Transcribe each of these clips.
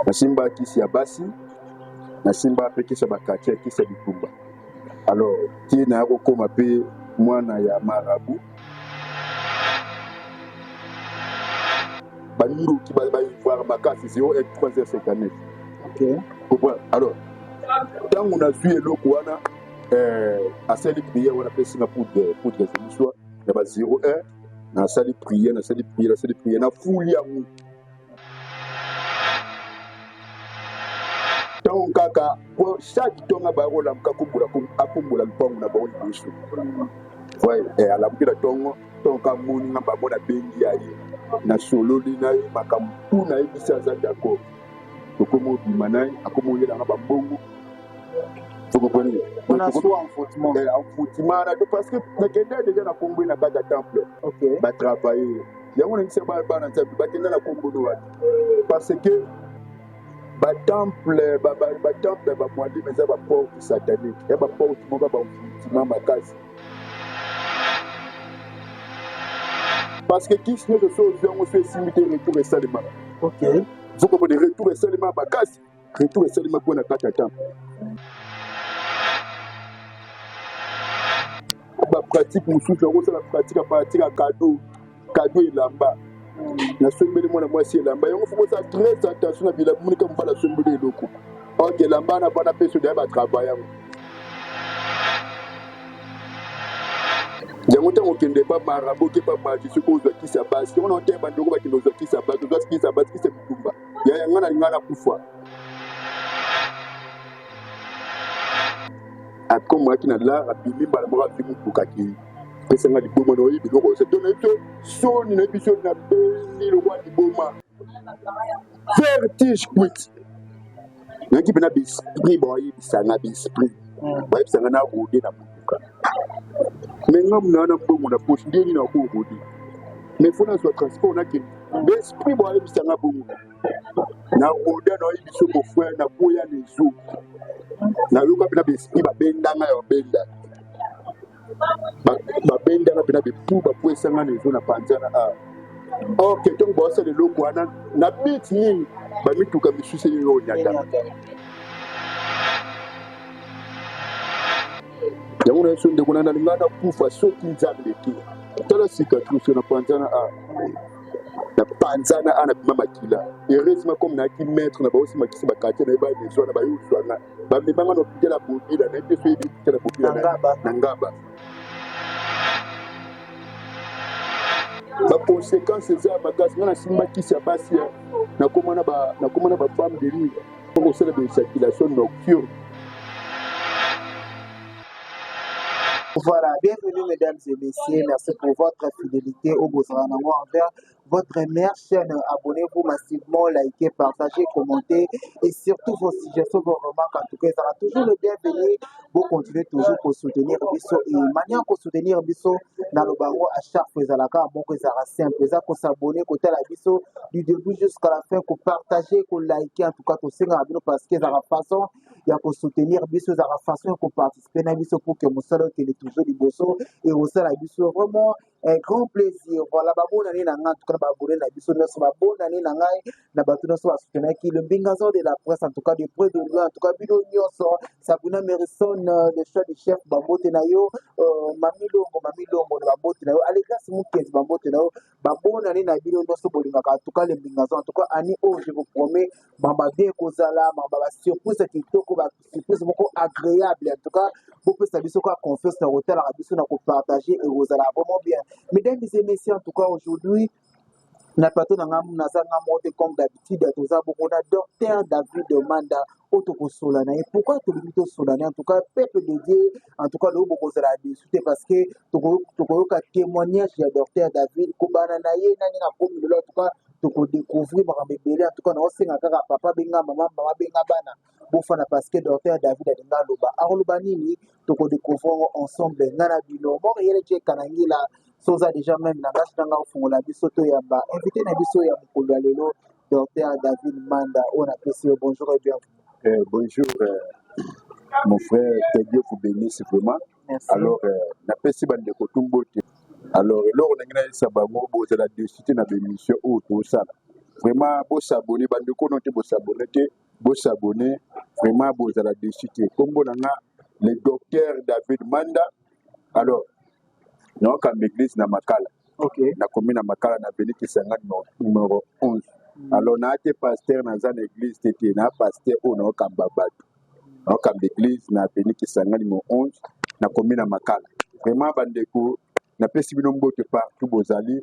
Nasimba kisi ya basi, nasimba mpe kisi ya baquartier, kisi ya bitumba. Alors ti naya kokóma mpe mwana ya marabu, bandoki baivoire makasi 01 359. Comprendre? Alors ntango nazwi eloko wana, asali prière wana, apesinga poudre, poudre ezemiswa na ba 01. Nasali prière, nasali prière, nasali prière, nafuli yango. Ntango kaka po chaque ntongo bakolamuka, akombola, akombola lupango na bango liboso. Voye alamuki na ntongo, ntongo kamoni nga bango, nabengi ya ye, nasololi na ye makambo tu, nayebisi, aza d'accord. Tokomi obima na ye, akomi oyelanga bambongo. Faut comprendre. On soit envoûtement. Envoûtement wana, parce que nakende déjà na kombo na kati ya temple. Batravaille yango na bisa bana Nzambe bakenda na kombo no wana, parce que batemple, batemple ya bamwalimu eza baporte satanique, ya baporte moko ya baenvoûtement makasi, parce que kisi nyonso so ozwi yango, so esimbi te, retour esalemaka. Faut comprendre, retour esalemaka makasi, retour esalema mpo na kati ya temple. Bapratique mosusu nakosala, pratique ya pratique ya cadeau, cadeau elamba, nasombeli mwana mwasi elamba yango. Faut kosala très attention na bilamba. Monika mobali asombeli eloko, ok, elamba na bana mpe soda ya batravail yango. Yango ntango okende pa marabout, oke pa magicien, soki ozwa kisi ya basi yango na oteya bandeko bakende ozwa kisi ya basi, ozwa kisi ya basi, kisi ya bitumba ya yanga na linga nakufa. Akomaki na lar, abimi mbala moko, azwi motuka, akei, pesanga liboma na oyebi biloko oyo to nayebi so soni, nayebi so nabeli lokwa liboma, vertige kwiti. Nayaki mpena baesprit, bayebisanga baesprit, bayebisanga na rode na motuka, mais nga muna wana mbongo na poche ndenge nini nako rode? Mais faut nazwa transport nakende. Baesprit bayebisanga bongo, na roda, nayebi so mon frère, nakoya na ezo, nayoka mpena baesprit babendanga ya babenda, babendanga mpena bepu, bakwesanga na ezo na panzana. A ok, ntongo baosala eloko wana na bit nini, bamituka misusu eyo onyata yango na biso. Ndeko na nalinga nakufa soki Nzambe te. Tala cicatrice na panzana a na panzana a na bima makila. Heureusement, comme nayaki maître na baosimakisi baquartier na ye, banezo wana bayozwanga, bamemanga na hôpital ya Bobila. Nayebi te so yebi hôpital ya Bobila na Ngaba. Baconséquence eza ya makasi. Nga nasimba kisi ya basi, nakoma na bafemme de nuit mpo kosala baéjaculation nocturne. Voilà, bienvenue mesdames et messieurs, merci pour votre fidélité au Bozranango envers votre meilleure chaîne. Abonnez-vous massivement, likez, partagez, commentez et surtout vos suggestions, vos remarques. En tout cas, ça sera toujours le bienvenu. Vous continuez toujours pour soutenir biso et manière pour soutenir biso dans le bango à chaque fois, ezalaka moko, ezala simple, eza ko s'abonner, kotala biso du début jusqu'à la fin, ko partager, ko liker. En tout cas, tosenga bino parce que ezala façon ya ko soutenir biso, ezala façon ya ko participer na biso pour que mosala okende toujours liboso et osala biso vraiment un grand plaisir. Voilà, babonani na ngai, en tout cas babone na biso nyonso, babonani na ngai na bato nyonso basoutenaki le Mbingazo de la presse, en tout cas de près de loin, en tout cas bino nyonso. Sabuna Merison, le choix du chef, bambote na yo. Mami Longo, Mami Longo na bambote na yo. Alexas Mukezi, bambote na yo. Babonani na bino nyonso bolingaka en tout cas le Mbingazo. En tout cas année oyo, je vous promets, mamba bien kozala mamba, basurprise ya kitoko, basurprise moko agréable. En tout cas bopesa biso kaka confiance na kotalaka biso, na kopartage, ekozala vraiment bien. Mesdames et messieurs, en tout cas aujourd'hui na plateau na ngai naza nga moko te. Comme d'habitude, toza bongo na docteur David Manda oyo tokosola na ye. Pourquoi tolingi tosola na ye? En tout cas peuple de Dieu, en tout cas lelo bokozala déçu te, parce que tokoyoka témoignage ya docteur David, kobana na ye nani na komi lelo. En tout cas tokodécouvrir makambo ebele. En tout cas naosenga kaka papa benga mama, mama benga bana, bofana, parce que docteur David alinga aloba. Akoloba nini? Tokodécouvrir yango ensemble, nga na bino. Moko eyele tie kanangila so oza déjà même na ngasi nanga ofungola biso, toyamba invité na biso ya mokolo ya lelo, docteur David Manda, oyo napesi yo bonjour et bienvenue. Bonjour, mon frère, que Dieu vous bénisse vraiment. Merci. Alors, napesi bandeko tu mbote. Alors, eloko ndenge nayebisa bango, bozala déçu te na baémission oyo tosala. Vraiment bos'abonner, bandeko no te, bos'abonner te, bos'abonner vraiment, bozala déçu te. Nkombo na nga le docteur David Manda. Alors naokamba église na Makala. Nakomi na Makala, na avenue Kisanga numéro 11. Alors naa te pasteur, naza na église te te, naa pasteur oyo naokamba bato, naokamba église na avenue Kisanga numéro 11, nakomi na Makala. Vraiment bandeko, napesi bino mbote partout bozali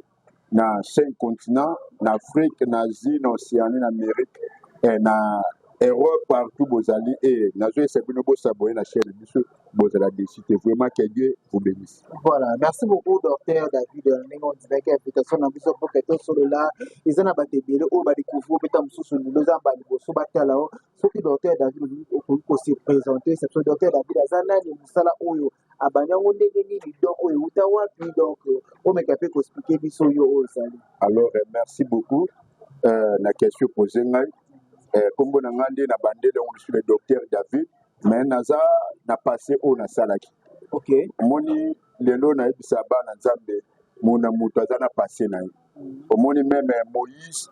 na cinq continents, na Afrique, na Asie, na Océanie, na Amérique, na Europe, partout bozali. E nazoyesa bino bos'abonner na chaîne biso, bozala déçu te. Vraiment, que Dieu vous bénisse. Voilà, merci beaucoup docteur David, ndenge ondimaki invitation na biso mpo ke tosolola. Eza na bato ebele oyo badécouvrir opeta mosusu lelo, eza ba liboso batala o. Soki docteur David okoki kose présenter, c'est docteur David aza nani, mosala oyo abandi yango ndenge nini, donc oyo euta wapi, donc omeka mpe koexpliquer biso yo oyo ozali. Alors merci beaucoup na question posé ngai. Nkombo na ngai nde na bandele yango lisu le docteur David, mais naza na passé oyo nasalaki. Omoni, lelo nayebisa bana Nzambe, mona moto aza na passé na ye. Omoni, même Moïse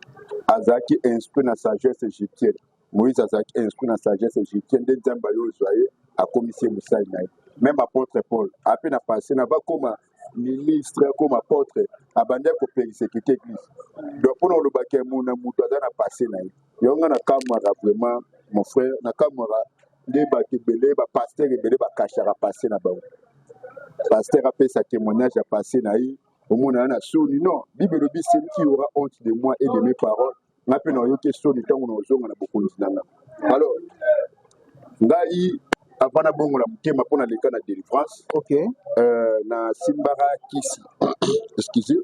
azalaki instruit na sagesse égyptienne. Moïse azalaki instruit na sagesse égyptienne, nde Nzambe aye ozwa ye, akomisi ye mosali na ye. Même apôtre Paul ape na passé na bakoma ministre, akoma apôtre, abandi kopersécuter église. Donc mpona olobaka mona moto aza na passé na ye, yango nga nakamwaka vraiment, mon frère, nakamwaka nde bato ebele, bapasteur ebele bakashaka passé na bango. Pasteur apesa témoignage ya passé na ye, omona ya na soni. Non, Bible elobi: "Celui qui aura honte de moi et de mes paroles, nga mpe nayoki soni ntango nazonga na bokonzi na nga." Alors ngai, avant nabongola motema mpo naleka na délivrance, nasimbaka kisi, excuse,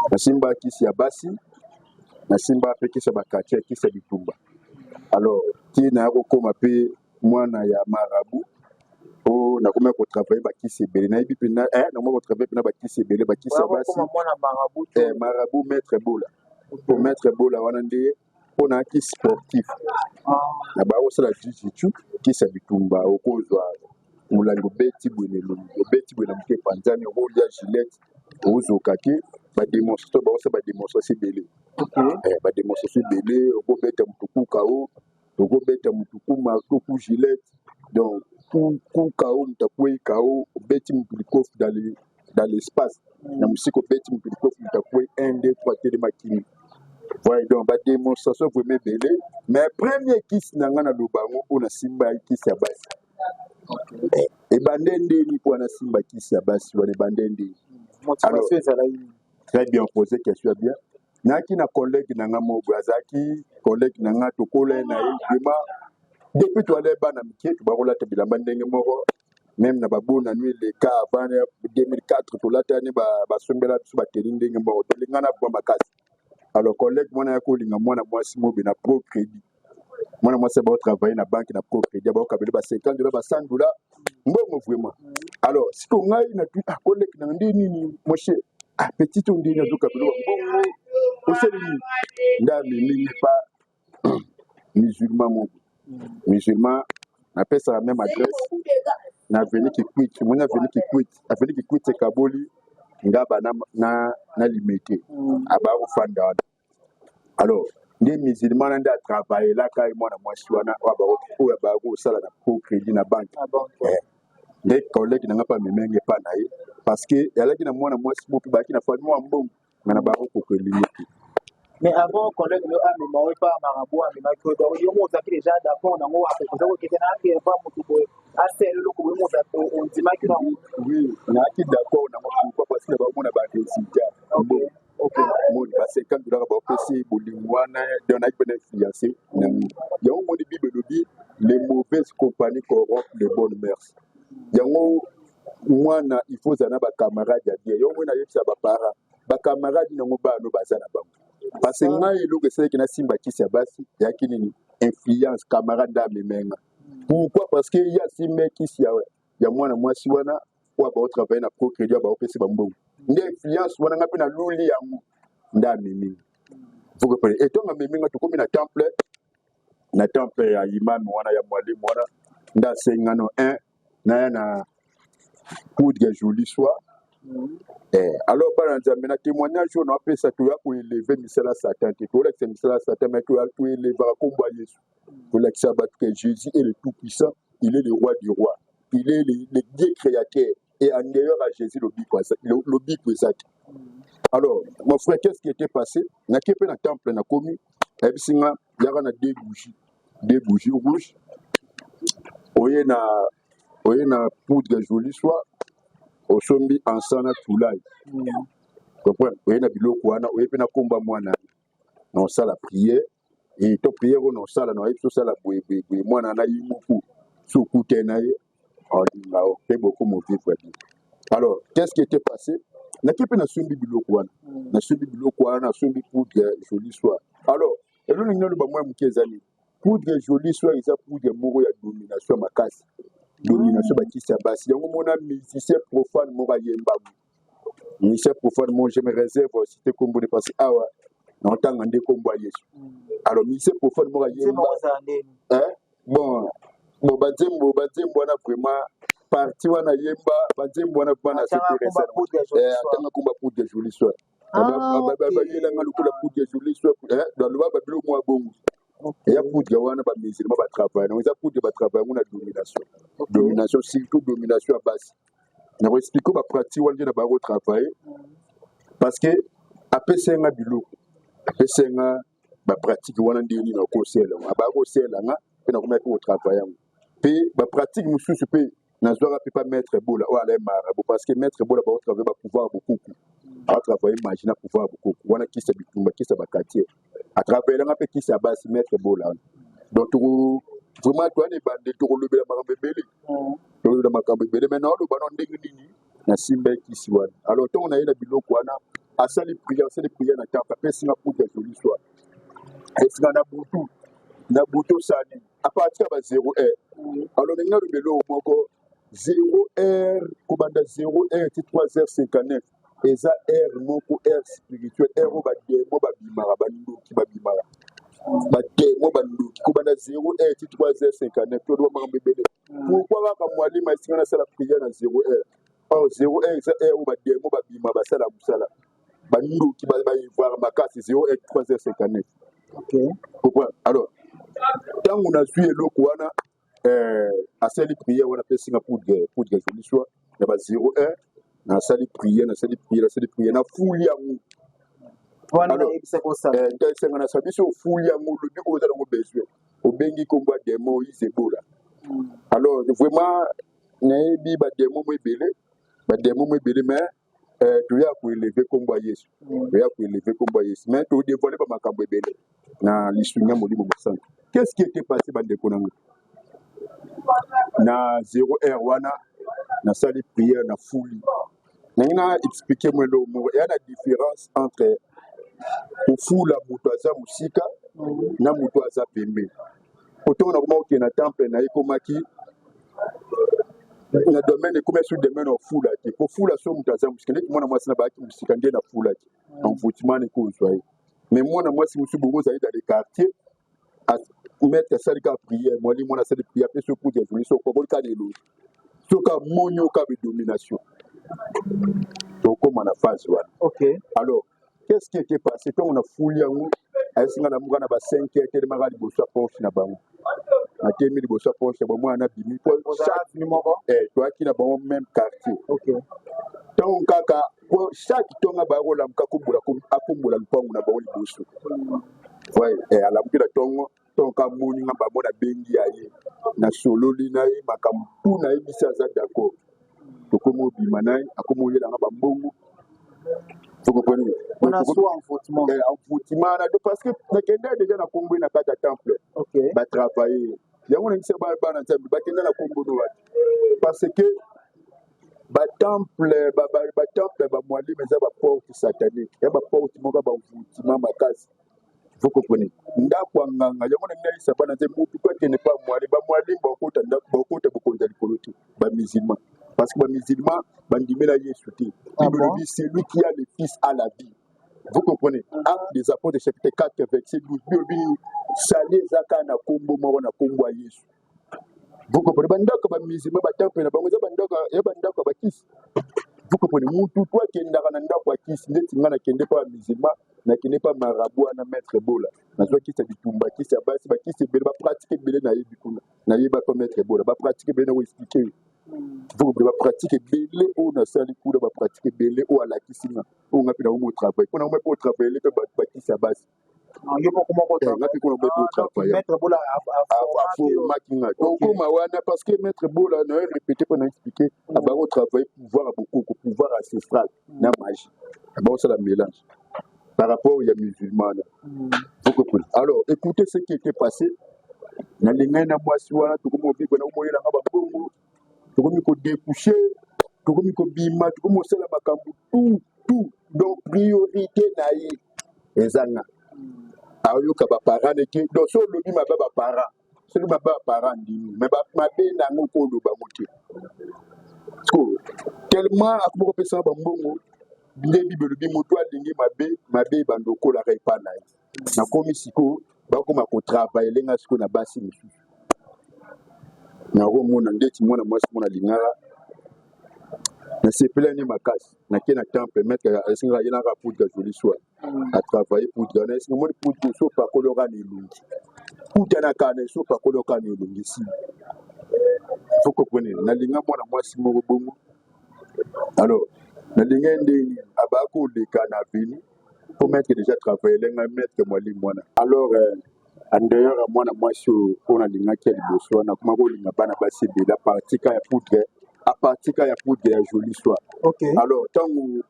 nasimbaka kisi ya basi, nasimbaka mpe kisi ya baquartier, kisi ya bitumba. Alors ti naya kokóma mpe mwana ya marabout, po nakomi kotravailler bakisi ebele, nayebi mpena nakomi kotravailler mpena bakisi ebele, bakisi ya basi. Mwana marabout? Marabout, maître Bola. Po maître Bola wana nde mpo nayaki sportif, na bakosala jiu-jitsu, kisi ya bitumba, okozwa molangi, obeti boye na elongi, obeti boye na moke, epanzani, okolia gilette, ozoka te. Badémonstration, bakosala badémonstration ebele. Badémonstration ebele, okobeta motu kuka o, okobeta motu ku marteau, ku gilette, donc ku kao, moto akwei kao, obeti motu likofi dans l'espace, na mosika, obeti motu likofi, moto akwei, 1 2 3, telema kimi. Voilà, donc badémonstration vraiment ebele. Mais premier kisi na ngai naloba yango oyo nasimba ya kisi ya basi, ebande ndeni mpo nasimba kisi ya basi wana, ebande ndeni? Motivation ezalaki nini? Très bien posé question ya bien. Nayaki na collègue na nga moko, azalaki collègue na nga, tokola na ye vraiment depuis toala bana mike, tobakolata bilamba ndenge moko, même na babonanu eleka avant 2004, tolatani, basombela biso bateni ndenge moko, tolingana bwa makasi. Alors collègue mwana ya kolinga mwana mwasi mobe na Pro Crédit. Mwana mwasi baotravailler na banque na Pro Crédit, baokabeli ba 50 dollars, ba 100 dollars, mbongo vraiment. Alors siko ngai natui: "Ah, collègue na nde nini, mon cher? Ah, petit oyo ndeni azokabeli ba mbongo, osali nini?" Nde amemi pa musulman moko, musulman napesaka même adresse na avenue Kikwit. Omoni avenue Kikwit, avenue Kikwit ekaboli Ngaba na Limete, abaya kofanda wana. Alors nde musulman wana nde atravaillelaka ye mwana mwasi wana oyo abaya kosala na Pro Crédit, na banque. Nde collègue na nga mpe amemenge epa na ye, parce que ezalaki na mwana mwasi moko mpe bayaki na famille mwa mbongo, nga na bakokoko elingi te. Mais avant collègue no amema oyo epa marabout, amemaki oyo, donc yo mo ozalaki déjà d'accord nango, aproposer kokende na ake epa motu boye, asala eloko boye, mo ondimaki nango? Oui, nayaki d'accord nango. Pourquoi? Parce que baomona barésultat. Moni ba 50 dollars baopesi bolingo wana, donc nayaki mpena influence nango. Yango moni Bible elobi: "Les mauvaises compagnies corrompent les bonnes mœurs." Yango mwana, il faut ozala na bacamarade ya bien. Yango moi nayebisa baparent, bacamarade nango bano baza na bango, parce que ngai eloko esalaki nasimba kisi ya basi eyaki nini? Influence camarade nde amemenga. Pourquoi? Parce que ye asimba kisi ya mwana mwasi wana oyo baotravailler na Pro Crédit, oyo baopesi bambongo. Nde influence wana ngai mpe naluli yango, nde ameminga. Etonga ameminga, tokomi na temple, na temple ya imami wana, ya mwalimu wana, nde asengano 1 naya na poudre Joli Soir. Alors bana Nzambe, na témoignage oyo naopesa, toya koélever misala Satan te, tolakisa misala Satan, mais toélevaka nkombo ya Yesu. Tolakisa bato que Jésus est le tout puissant, il est le roi du roi, il est le Dieu créateur, et en dehors à Jésus, lobiko eza te. Alors mon frère, qu'est-ce qui était passé? Nake mpe na temple, nakomi, ayebisi nga: yaka na deux bougies, deux bougies rouges, oye na poudre joli soir, osombi encens na tulai, comprendre, oye na biloko wana, oye mpe na komba mwana na osala prière. E to prière oyo na osala, na oyebi so osala boye boye boye, mwana na ye moko so okute na ye, olinga o mpe bokoma vivre bien. Alors qu'est-ce qui était passé? Nake mpe nasombi biloko wana, nasombi biloko wana, nasombi poudre joli soir. Alors eloko nini oloba mwa moke eza nini? Poudre joli soir eza poudre moko ya domination makasi, domination bakisi ya basi. Yango mona musicien profane moko ayembango, musicien profane moko, je me réserve cité kombo ne, parce awa naotanga nde kombo ya Yesu. Alors musicien profane moko ayemba, bon, banzembo wana vraiment, parti wana yemba banzembo wana vraiment atanga komba poudre joli soir, bayelanga lokola poudre joli soir, baloba babilo mwa bongo. Eya poudre wana, bamusulman batravaille yango, eza poudre batravaille yango na domination, domination surtout domination ya basi. Na koexpliquer bapratique wana nde na bango travaille, parce que apesa nga biloko, apesa nga bapratique wana ndenge nini akosala yango, abaya kosala nga mpe nakomaki kotravaille yango. Mpe bapratique mosusu mpe nazwaka mpe pa maître Bola oyo alaye marabout, parce que maître Bola baotravaille bapouvoir bokuku, aotravaille magie na pouvoir bokuku wana, kisi ya bitumba, kisi ya baquartier, atravaillelanga mpe kisi ya basi, maître Bola wana. Donc toko vraiment towana ebande, tokolobela makambo ebele, tokolobela makambo ebele, mais naoloba no ndenge nini nasimba ekisi wana. Alors ntongo naye na biloko wana, asali prière, asali prière na temple, apesinga poudre joli soir, esinga na butu, na butu osala nini? À partir ya ba 0 heure. Alors ndenge naloba eloko moko, 0 heure, kobanda 0 heure ti 3 heures 59, eza heure moko, heure spirituelle, heure oyo badémons babimaka, bandoki babimaka, badémons, bandoki, kobanda 0 heure ti 3 heures 59. Toloba makambo ebele. Pourquoi kaka mwalima esinga nasala prière na 0 heure? Or 0 heure eza heure oyo badémons babima, basala mosala, bandoki baevoire makasi, 0 heure 3 heures 59. Comprendre? Alors ntango nazwi eloko wana, asali prière wana, apesinga poudre joli soir na ba 0 heure, nasali prière, nasali prière, nasali prière, nafuli yango. Wana nayebisa kosala. Esenga nasala biso, ofuli yango, olobi oyo oza nango besoin, obengi nkombo ya démon Izebola. Alors vraiment nayebi badémons mo ebele, badémons mo ebele, mais toya koélever nkombo ya Yesu, toya koélever nkombo ya Yesu, mais todévoile bamakambo ebele na lisungi ya Molimo Mosantu. Qu'est-ce qui était passé, bandeko na nga? Na 0 heure wana nasali prière, na fuli nangi na expliquer mo eloko moko eya na différence entre kofula moto aza mosika na moto aza pembeni. Otongo nakoma kokende na temple na ye, ekomaki na domaine, ekomi sur domaine ofula te. Kofula so moto aza mosika, ndeti mwana mwasi na bayaki mosika nde nafulaki, envoûtement ekozwa ye. Mais mwana mwasi mosusu bongo ozali dans le quartier, maître asali kaka prière, mwali mwana asali prière, mpe soki poudre joli so okokoli kaka na elongi, soki amoni yo kaka domination, tokóma na phase wana. Alors qu'est-ce qui était passé? Ntongo nafuli yango, ayesinga na muka na ba 5 heures, telemaka liboso ya porte na bango, natemi liboso ya porte ya bango, mwana nabimi. Toyaki na bango même quartier. Ntango kaka po chaque ntongo baya kolamuka, akombola lupango na bango liboso. Alamuki na ntongo, ntongo kamoni nga bango, nabengi ya ye, nasololi na ye makambo tu, nayebisi, aza d'accord, tokomi obima na ye, akomi oyelanga bambongo. Faut comprendre. Envoûtement. Envoûtement na parce que nakende déjà na kombo na kati ya temple. Batravaille yango, nayebisa bana Nzambe bakenda na kombo no wapi, parce que batemple, batemple ya bamwalima eza baporte satanique, ya baporte moko ya baenvoûtement makasi. Faut comprenez, ndako ya nganga yango na nayebisa bana Nzambe, motu po akende pa mwali, bamwalima bakota ndako, bakota bokonzi ya likolo te, bamusulman, parce que bamusulman bandimela Yesu te. Bible elobi: celui qui a le Fils a la vie. Vous comprenez? Acte des Apôtres chapitre 4 verset 12, bilobi nini? Sali eza kaka na kombo moko, na kombo ya Yesu. Vous comprenez? Bandako ya bamusulman, batemple na bango eza bandako ya bandako ya bakisi. Vous comprenez? Mutu to akendaka na ndako ya kisi, ndeti nga nakende mpa ya musulman, nakende mpa marabout wana, maître Bola, nazwa kisi ya bitumba, kisi ya basi, bakisi ebele, bapratique ebele nayebi kuna. Nayeba mpa maître Bola bapratique ebele, na koexpliquer yo. Vous comprenez? Bapratique ebele oyo nasali kuna, bapratique ebele oyo alakisi nga, oyo nga mpe nango travail mpo nango mpe otravaille mpe bato, bakisi ya basi. Yo moko moko. Nga mpe kuna mpe otravaille. Maître Bola? Aformaki nga. Tokóma wana parce que maître Bola, na yo répété mpo na expliqué, abako travailler pouvoir ya bokoko, pouvoir ancestral na magie, abakosala mélange par rapport ya musulman là. Vous comprenez? Alors, écoutez ce qui était passé. Nalingai na mwasi wana, tokomi obikwa, nakomoyelanga babongo, tokomi kodécoucher, tokomi kobima, tokomi kosala makambo tout tout. Donc priorité na ye eza nga. Ayoka baparent nete. Donc so olobi mabe baparent, soki mabe baparent ndimi, mais mabe nango ko oloba ngo te. Parce tellement akomi kopesanga bambongo, nde Bible elobi moto alingi mabe, mabe ebanda okolaka epa na ye. Nakomi sikoyo, bakoma kotravailler nga sikoyo na basi mosusu. Nakomona ndeti mwana mwasi mona alingaka, nasepelani makasi, nake na temple, maître esengaka ye naka poudre joli soir, atravaille poudre wana. Esenga moni poudre so opakoli oka na elongi, kutanaka na so opakoli oka na elongi si. Faut comprendre, nalinga mwana mwasi moko bongo. Alors nalinga ye ndenge abaya koleka na avenue po maître déjà travaille ngai, maître mwalimu wana. Alors en dehors ya mwana mwasi oyo oyo nalingaki ya liboso wana, akoma kolinga bana basi ebele à partir ka ya poudre, à partir ka ya poudre ya joli soir. Alors ntango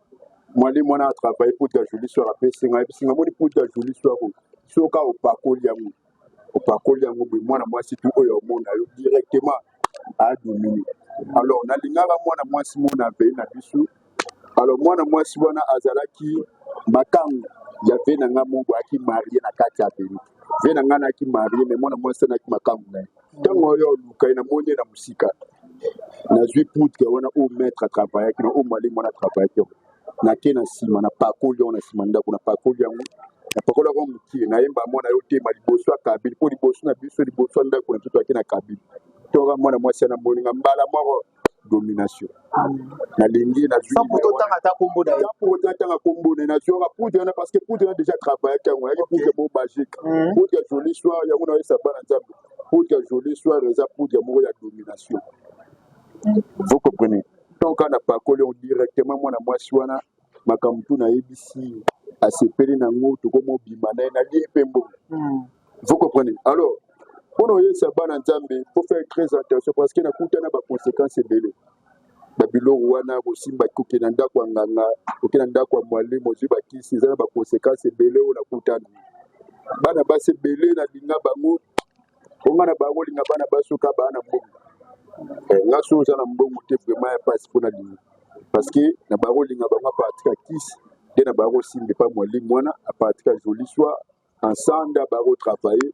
mwalimu wana atravaille poudre ya joli soir, apesi ngai, ayebisi ngai: moni poudre ya joli soir oyo, soki opakoli yango, opakoli yango boye, mwana mwasi tu oyo omona yo directement adomine. Alors nalingaka mwana mwasi mona veye na biso. Alors mwana mwasi wana azalaki makangu ya vieux na nga moko ayaki marié na kati ya veni. Vieux na nga nayaki marié, mais mwana mwasi anaki makangu na ye. Ntango oyo oluka ye, namoni ye na mosika, nazwi poudre wana oyo maître atravaillaki na oyo mwalimu wana atravaillaki yango, nake na nsima, napakoli yango na nsima ndako, napakoli yango, napakoli yango mokie, nayemba mwana yo tema liboso ya kabili, mpo liboso na biso, liboso ya ndako na biso, toyaki na kabili. Toka mwana mwasi ana moninga, mbala moko domination, nalingi. Sans pour totanga ata kombo na ye. Sans pour totanga kombo na ye, nazwaka poudre wana parce que poudre wana déjà travaillaki yango, yaki poudre moko magique, poudre ya joli soir. Yango nayesa bana Nzambe, poudre ya joli soir eza poudre moko ya domination. Vous comprenez? Donc na pakoli yango directement, mwana mwasi wana, makambo tu nayebisi, asepeli nango, tokoma obima na ye, nalie mpe mbongo. Vous comprenez? Alors mpona oyebisa bana Nzambe, faut faire très attention parce que nakutana baconséquence ebele. Babiloko wana kosimba, kokende na ndako ya nganga, kokende na ndako ya mwalimu, ozwi bakisi, eza na baconséquence ebele oyo nakutana. Bana basi ebele nalinga bango, onga na bango olinga bana basi oka baa na mbongo. Nga so oza na mbongo te, vraiment ya pasi mpona linga, parce que na bango olinga bango à partir ya kisi nde na bango osimba epa mwalimu wana, à partir ya joli soir ensemble bango travailler.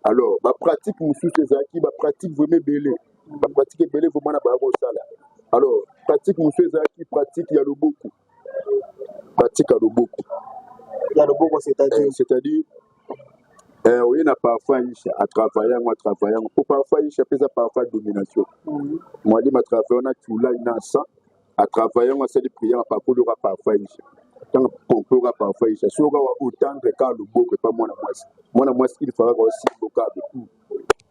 Alors bapratique mosusu ezalaki bapratique vraiment ebele, bapratique ebele vraiment na bango kosala. Alors pratique mosusu ezalaki pratique ya loboko, pratique ya loboko. Ya loboko, c'est-à-dire? C'est-à-dire oye na parfum Aisha, atravaille yango, atravaille yango po parfum Aisha mpe eza parfum ya domination. Mwalimu atravaille wana tulai na sa atravaille yango, asali prière, apakoli oka parfum Aisha. Ntango pompe oka parfum Aisha, soki oka otendre kaka loboko epa mwana mwasi, mwana mwasi il fallait osimba kaka tout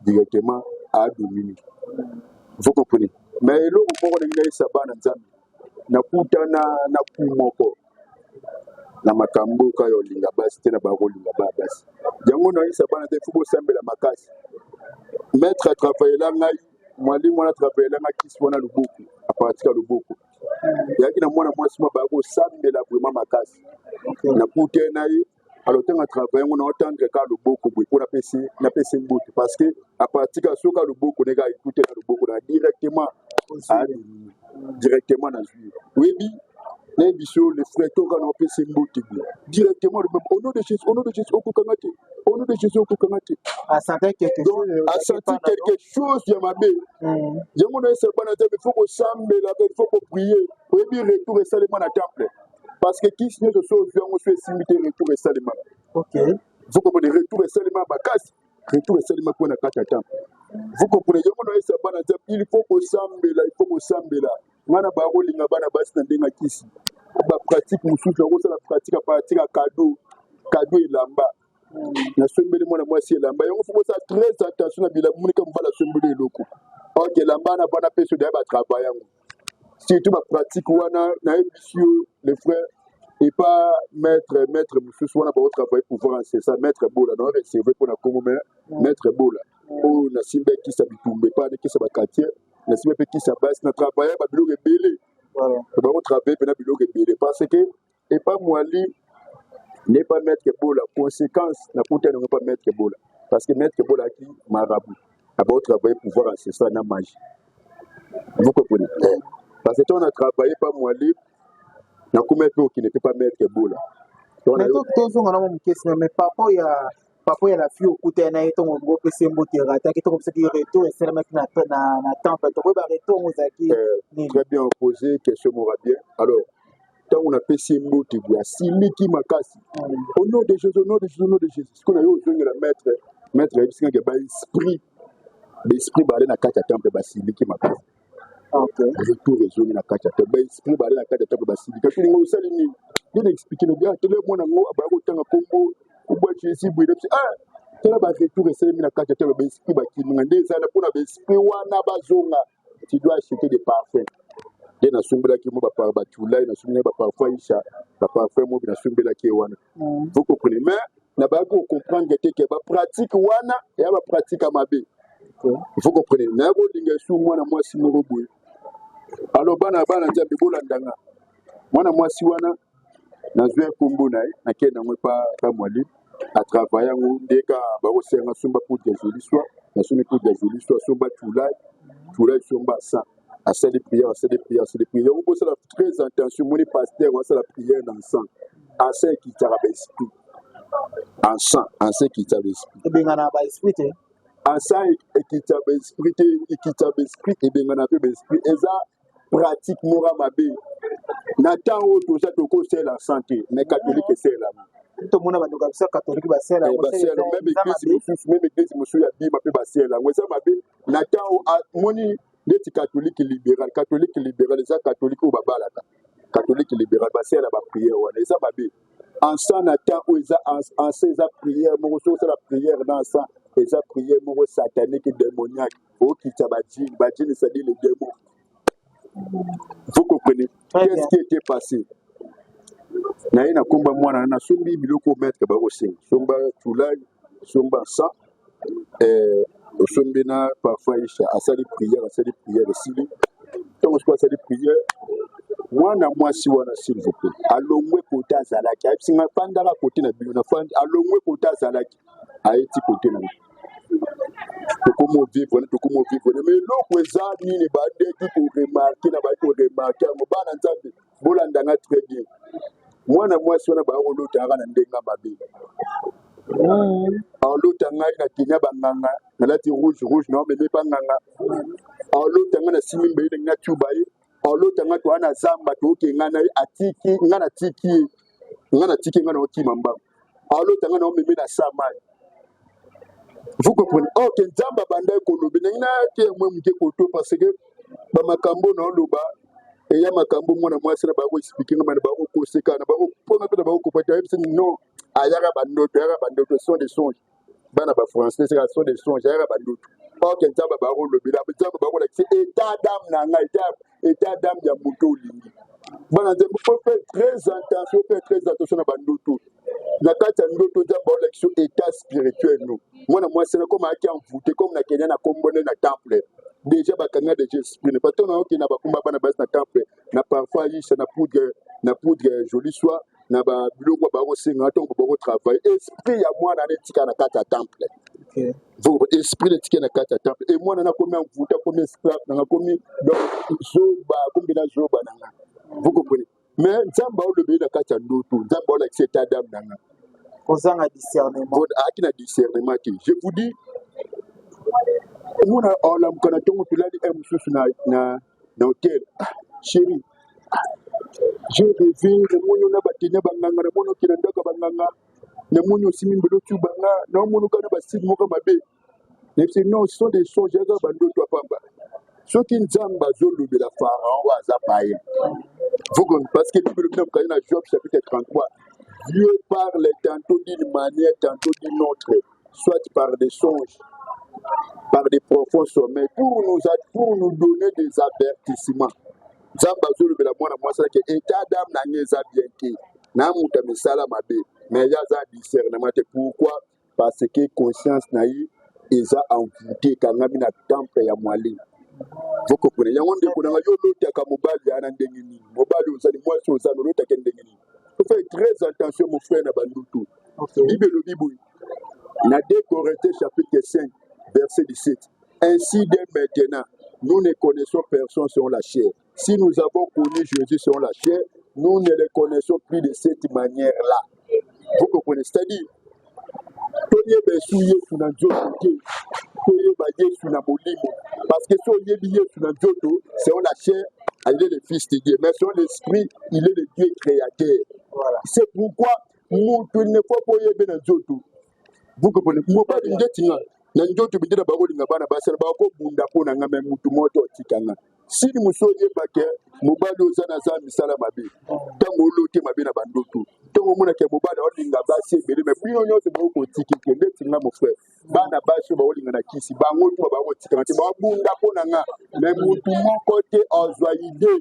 directement adomine. Vous comprenez? Mais eloko moko ndenge nayesa bana Nzambe, nakutana na ku moko na makambo kaka ya olinga basi te, na bakolinga bana basi. Yango nayesa bana te, faut bosambela makasi. Maître atravailla ngai, mwalimu wana atravailla ngai kisi wana loboko, à partir ya loboko eyaki na mwana mwasi mwa baya kosambela vraiment makasi. Nakute na ye. Alors ntango atravaille yango, na otendre kaka loboko boye mpo napesi mbutu, parce que à partir ya soki loboko ndenge ekute na loboko na directement adimi directement, nazwi, oyebi, nayebi so le frère toka na opesi mbote boye directement le même: au nom de Jésus, au nom de Jésus, okokanga te, au nom de Jésus, okokanga te. Asentait quelque Donc chose. Asenti quelque chose ya mabe. Yango nayesa bana Nzambe, faut kosambelaka, il faut koprier. Oyebi, retour esalema na temple, parce que kisi nyonso so ozwi yango, so esimbi te, retour esalemaka. Vous comprenez? Retour esalema makasi, retour esalema mpo na kati ya temple. Vous comprenez? Yango nayesa bana Nzambe, il faut kosambela, il faut kosambela. Ngai na baya kolinga bana basi na ndenge ya kisi. Bapratique mosusu nakosala pratique pratique ya cadeau, cadeau elamba. Nasombeli mwana mwasi elamba yango, fo bosala très attention na bilamba. Monika mobali asombeli eloko, ok, elamba wana bana mpe soda ya batravail yango, surtout bapratique wana. Nayebisi yo, le frère, epa maître mosusu wana baotravaille pouvoir ancestral, maître Bola na recevoir mpona Kongo. Mais maître Bola oyo nasimba ekisa bitumba epa nekisa baquartier, nasimba mpe kisa basi na travaille babiloko ebele. Bakotravaille mpena biloko ebele parce que epa mwali n'est pas maître Bola. Conséquence nakuta yango epa maître Bola, parce que maître Bola aki marabout, abaotravaille pouvoir ancestral na magie, vous comprenez? Parce que ntango na travaille pa mwali, nakumi mpe okende mpe pa maître Bola. Mais tozonga na mwa moke nsima. Mais papa ya la fille okutani na ye ntongo ngo opesi mbote, erataki ntongo opesaki, retour esalemaki na temple, tokoyeba retour ngo ezalaki nini? Très bien posé question, mora bien. Alors ntango napesi ye mbote boye, asiliki makasi: "Au nom de Jésus, au nom de Jésus, au nom de Jésus." Sikoyo na yo ozongela maître, maître ayebisi ngake baesprit, baesprit bale na kati ya temple basiliki makasi. Retour ezongi na kati ya temple, baesprit bale na kati ya temple basiliki. Atulinga osali nini? Nde na expliquer no bien, tele mwana ngo abaya kotanga kombo kombo ya Jésus boye. Nabisi: "Ah, tala, baretour esalemi na kati ya temple, baesprit bakiminga." Nde ezala mpona baesprit wana bazonga, tu dois acheter des parfums. Nde nasombelaki mo batulai, nasombelaki baparfum Aisha, baparfum mobi nasombelaki ye wana. Vous comprenez? Mais nabaki kocomprendre te ke bapratique wana eya bapratique ya mabe. Vous comprenez? Naya kolinga esu mwana mwasi moko boye. Alors bana, bana Nzambe, bolandanga. Mwana mwasi wana nazwi nkombo na ye, nakende yango epa pa mwali, atravaille yango. Nde kaka bakosenga: "Somba poudre ya joli soir." Nasombi poudre ya joli soir, somba tulai, tulai, somba sa. Asali prière, asali prière, asali prière yango. Bosala très attention. Moni pasteur asala prière na encens, encens ekitaka baesprit, encens, encens ekitaka baesprit. Ebengana baesprit te? Encens ekitaka baesprit te, ekitaka baesprit, ebengana mpe baesprit. Eza pratique moko ya mabe. Na ntango oyo toza, tokosala encens te, mais catholique esalelama. Tomona bandeko ya biso ya catholique basala yango. Basala même église mosusu, même église mosusu ya bima mpe basala yango. Eza mabe na ntango moni neti catholique libéral. Catholique libéral eza catholique oyo babalaka. Catholique libéral basala baprière wana, eza mabe. Encens na temps oyo eza, encens eza prière moko. Soki osala prière na encens, eza prière moko satanique, démoniaque, okita badjini. Badjini, c'est-à-dire le démon, vous comprenez? Qu'est-ce qui était passé? Naye nakomba mwana, nasombi biloko maître bakosenga: somba tulai, somba encens, osombi na parfum Aisha. Asali prière, asali prière, esili. Ntango soki asali prière, mwana mwasi wana, s'il vous plaît, alongwe kote azalaki. Ayebisi ngai: "Fandaka kote na bino." Nafandi, alongwe kote azalaki, ayeti kote na ngai. Tokómi ovivre, tokómi ovivre. Mais eloko eza nini? Bandeki koremarquer na baki koremarquer yango. Bana Nzambe, bolandanga très bien. Mwana mwasi wana baya kolotaka na ndenge mabe. Alota ngai na kenya banganga, nalati rouge rouge, na omeme mpa nganga. Alota ngai nasimi mbeli ndenge natuba ye. Alota ngai toa na zamba, tooke ngai na ye, atiki ngai, natiki ye, ngai natiki ngai na okima mbango. Alota ngai na omeme na sa mai, vous comprenez? Ok, Nzambe abandaki kolobi ndenge nayaki mwe moke koto, parce que bamakambo na oloba eya makambo. Mwana mwasi na bakoexpliquer nga, bana bakokoseka na bakoponga mpe na bakokopata. Ayebisi: "Non, ayaka bandoto, ayaka bandoto, sont des songes." Bana bafrançais seka, sont des songes, ayaka bandoto. Ok, Nzambe bakolobela, Nzambe bakolakisa état d'âme na ngai, état d'âme ya moto olingi. Bana Nzambe, faut faire très attention, faire très attention na bandoto. Na kati ya ndoto, Nzambe baolakisa état spirituel. No mwana mwasi na comme ayaki envoûté, comme na kenya na kombone na temple, déjà bakanga déjà esprit ne pato na okende na bakumba bana basi na temple na parfum Aisha, na poudre, na poudre joli soir, na babiloko bakosenga. Ntongo bakotravaille, esprit ya mwana na etika na kati ya temple. Esprit na etika na kati ya temple e mwana nakomi envoûté, akomi esclave nanga, akomi donc zoba, akomi na zoba nanga, vous comprenez? Mais Nzambe aolobeli na kati ya ndoto, Nzambe aolakisa état d'âme nanga. Kozanga discernement. Ayaki na discernement te. Je vous dis, omona olamuka na ntongo, tolali e mosusu na hotel: "Ah, chéri, j'ai rêvé, namoni na batenia banganga, namoni okende ndako ya banganga, namoni osimi mbelo otubanga, naomoni oka na basili moko mabe." Nayebisi: "Non, ce sont des songes, eza bandoto ya pamba." Soki Nzambe azolobela Pharaon oyo aza païen, parce que Bible elobi na mokanda na Job chapitre 33, Dieu parle tantôt d'une manière, tantôt d'une autre, soit par des songes, par des profonds sommeils, pour nous donner des avertissements. Nzambe azolobela mwana mwasi nake état d'âme na ngai eza bien te, na moto ya misala mabe, mais ye aza discernement te. Pourquoi? Parce que conscience na ye eza envoûté, ekangami na temple ya mwali. Vous comprenez? Yango, ndeko na ngai, yo olotaka mobali ya na ndenge nini? Mobali ozali, mwasi ozali, olotaka ndenge nini? Faut faire très attention, mon frère, na bandutu. Bible elobi boye na 2 Corinthiens chapitre 5 verset 17: ainsi, dès maintenant, nous ne connaissons personne selon la chair. Si nous avons connu Jésus selon la chair, nous ne le connaissons plus de cette manière-là. Vous comprenez? C'est-à-dire, toyeba esu Yesu na nzoto te, toyeba Yesu na molimo, parce que so oyebi Yesu na nzoto, selon la chair, il est le fils de Dieu, mais selon l'esprit, il est le Dieu créateur. C'est pourquoi moto, il ne faut pas oyebe na nzoto. Vous comprenez? Mobali ndeti nga na nzoto binde na bakolinga bana basala, bakobunda mpo na nga, me mutu moto atikanga sini mosu. Oyebake mobali oza na za misala mabe, ntango olote mabe na bandoto, ntango omonake mobali aolinga basi ebele, me bino nyonso bokotikike te. Ndeti nga, mon frère, bana basi oyo baolinga na kisi, bango tu bakotikanga te, babunda mpo na nga, me mutu moko te azwa idée,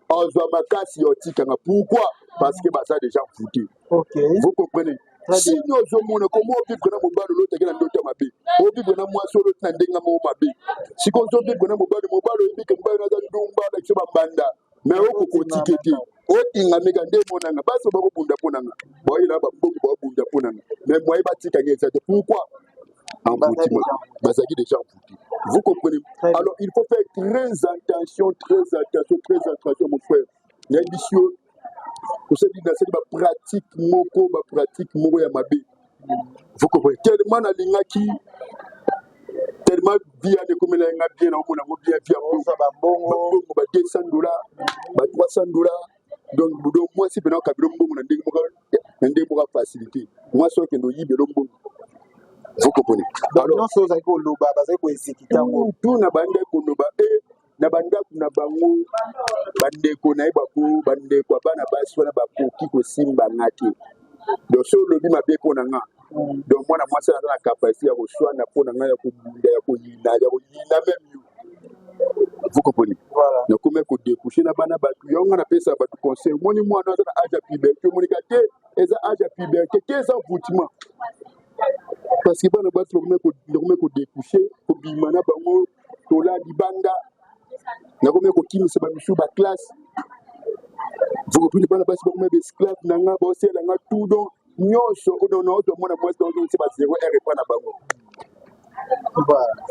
azwa makasi ya otikanga. Pourquoi? Parce que baza déjà envoûté. Vous comprenez? Sini ozomona komo ovivre na mobali, olotaki na ndoto ya mabe, ovivre na mwasi, oloti na ndenge moko mabe. Sikoyo ozovivre na mobali, mobali oyebi ke mobali naza ndumba, alakisa bambanda, me okokotike te, otingameka nde emonanga. Basi bakobunda mpo nanga, baoyela babongo, babunda mpo nanga, mais moye batikanga eza te. Pourquoi? Envoûtement, bazalaki déjà envoûté. Vous comprenez? Alors il faut faire très attention, très attention, très attention, mon frère. Nayebisi yo, osali, nasali bapratique moko, bapratique moko ya mabe. Vous comprenez? Tellement nalingaki, tellement vie wana ekomela nga bien, naomona yango bien, vie ozwa bambongo. Bambongo ba 200 $, ba 300 $. Donc mwasi mpena okabela mbongo na ndenge moko, na ndenge moko ya facilité, mwasi okende oyibela mbongo. Vous comprenez? Donc nyonso ozalaki koloba, bazali koexécuter yango. Tu na bandeko koloba e na bandako na bango, bandeko na ye bako, bandeko ya bana basi wana bakoki kosimba nga te. Donc so olobi mabe mpo na nga, donc mwana mwasi aza na capacité ya koswana mpo na nga, ya kobunda, ya koyina, ya koyina même yo. Vous comprenez? Voilà. Nakomi kodécoucher na bana bato. Yango nga napesa bato conseil: omoni mwana aza na âge ya puberté, omonika te eza âge ya puberté te, eza envoûtement, parce que bana basi bakomi kodécoucher, kobima na bango, tola libanda. Nakomi kokimisa bamisu baclasse. Vous comprenez? Bana basi bakomi baesclave na nga, baosala nga tout. Donc nyonso oyo naozwa mwana mwasi, naozongisa ba 0 heure epa na bango.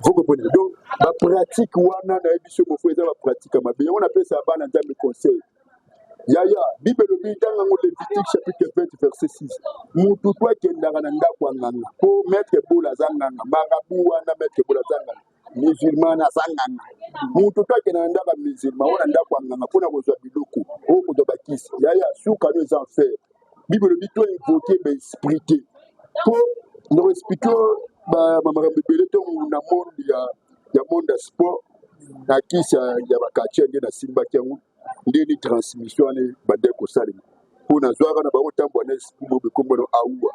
Vous comprenez? Donc bapratique wana, nayebi so mofo, eza bapratique ya mabe. Yango napesa ya bana Nzambe conseil. Yaya, Bible elobi, ntango yango Lévitique chapitre 20 verset 6, mutu to akendaka na ndako ya nganga, mpo maître Bola aza nganga, marabout wana, maître Bola aza nganga, musulman aza nganga. Mutu to akendaka na ndako ya musulman oyo, na ndako ya nganga, mpona kozwa biloko oyo, kozwa bakisi, yaya, suka no eza enfer. Bible elobi to invoquer baesprit te, mpo nakoexpliquer bamakambo ebele. Ntongo na monde ya monde ya sport, na kisi ya baquartier, nde nasimbaki yango, ndeni transmission wana ebandaki kosalema, mpo nazwaka na bango ntambo wana esprit bobe, kombo na auwa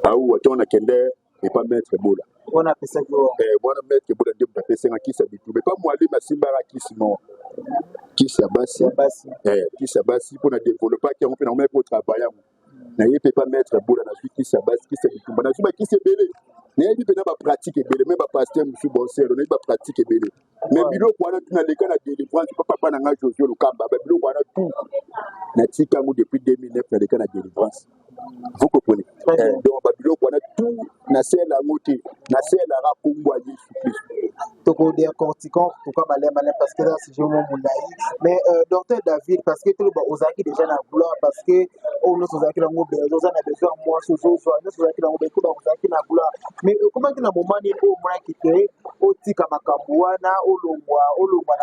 auwa. Ntongo nakende epa maître Bola, wana apesaki wa? Wana maître Bola nde moto apesenga kisi ya bituba. Epa mwalimu asimbaka kisi moko, kisi ya basi. Ya basi. Kisi ya basi, mpo na développaki yango mpe nakomaki kotravailler yango. Naye mpe pa maître Bola, nazwi kisi ya basi, kisi ya bitumba, nazwi bakisi ebele. Nayebi mpena bapratique ebele, me bapasteur mosusu bonsero, nayebi bapratique ebele, me biloko wana tu naleka na délivrance pa papa na ngai Josué Lokamba. Babiloko wana tu natika yango depuis 2009, naleka na délivrance. Vous comprenez? Très bien. Donc babiloko wana tu nasela yango te, naselaka kombo ya Yesu Kristo. Tokodécortiquer en tout cas malin malin, parce que eza sujet mo molai. Mais docteur David, parce que toloba ozalaki déjà na gloire, parce que oyo nyonso ozalaki nango besoin, oza na besoin ya mwasi, ozozwa nyonso ozalaki nango bekoba, ozalaki na gloire, mais okomaki na moment nini oyo omonaki te? Otika makambo wana, olongwa, olongwa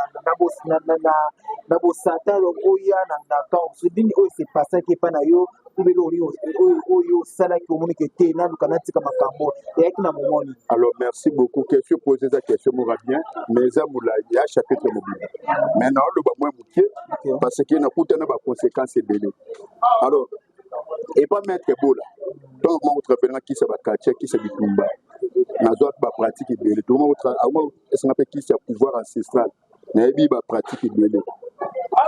na bosatan, oya na camp nini oyo sepasaki epai na yo? Kubeli oyo osalaki, omoniki te naluka natika makambo eyaki na momoni? Alors, merci beaucoup. Question posée, eza question moko bien, mais eza molai ya chapitre mobimba, mais naoloba mwa moke parce que nakutana baconséquence ebele. Alors, epa maître Bola, ntango moko travaillanga kisi ya baquartier, kisi ya bitumba, nazwa bapratique ebele. Esanga mpe kisi ya pouvoir ancestral, nayebi bapratique ebele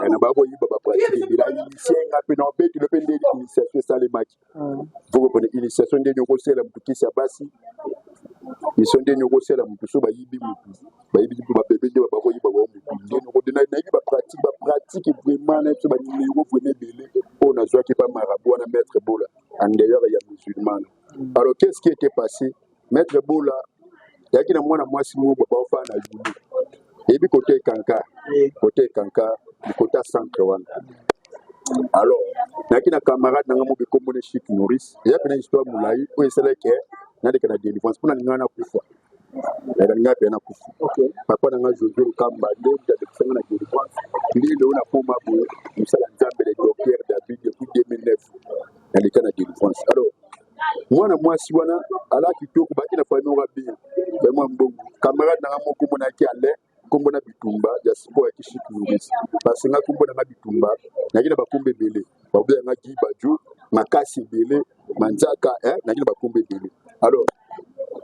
na bakoyiba, bapratique ebele. Ainitie nga mpe na obetelo mpe ndenge initiation esalemaki. Faut kopona initiation, ndenge okosala motu kisi ya basi, mission, ndenge okosala motu so bayibi motu, bayibi mpe babebe, nde bakoyiba bao motu, ndenge nayebi bapratique vraiment na biso, banimero vraiment ebele oyo nazwaki pa marabout wana, maître Bola, en dehors ya musulman. Alors, qu'est-ce qui était passé? Maître Bola yaki na mwana mwasi moko baofaa na Yulu, eyebi kote ekanka, kote ekanka, likota centre wana. Alors, nayaki na camarade nanga mobe, kombo na Chik Maurice. Eza mpena histoire molai oyo esalaki naleka na délivrance mpona ninga nakufa, nalinga mpe nakufa. Papa nanga Josué Lukamba nde moto alekisanga na délivrance, nde lelo nakoma boye mosala Nzambe, le docteur David. Depuis 2009 naleka na délivrance. Alors, mwana mwasi wana ala kitoko, baki na famille moko bien, ya mwa mbongo. Camarade nanga moko monaki Alain, nkombo na bitumba ya sikoyo yaki Chik Maurice, parce nga nkombo nanga bitumba, nayaki na bakombo ebele, babenganga Gi Bajo, makasi ebele, manzaka, nayaki na bakombo ebele. Alors,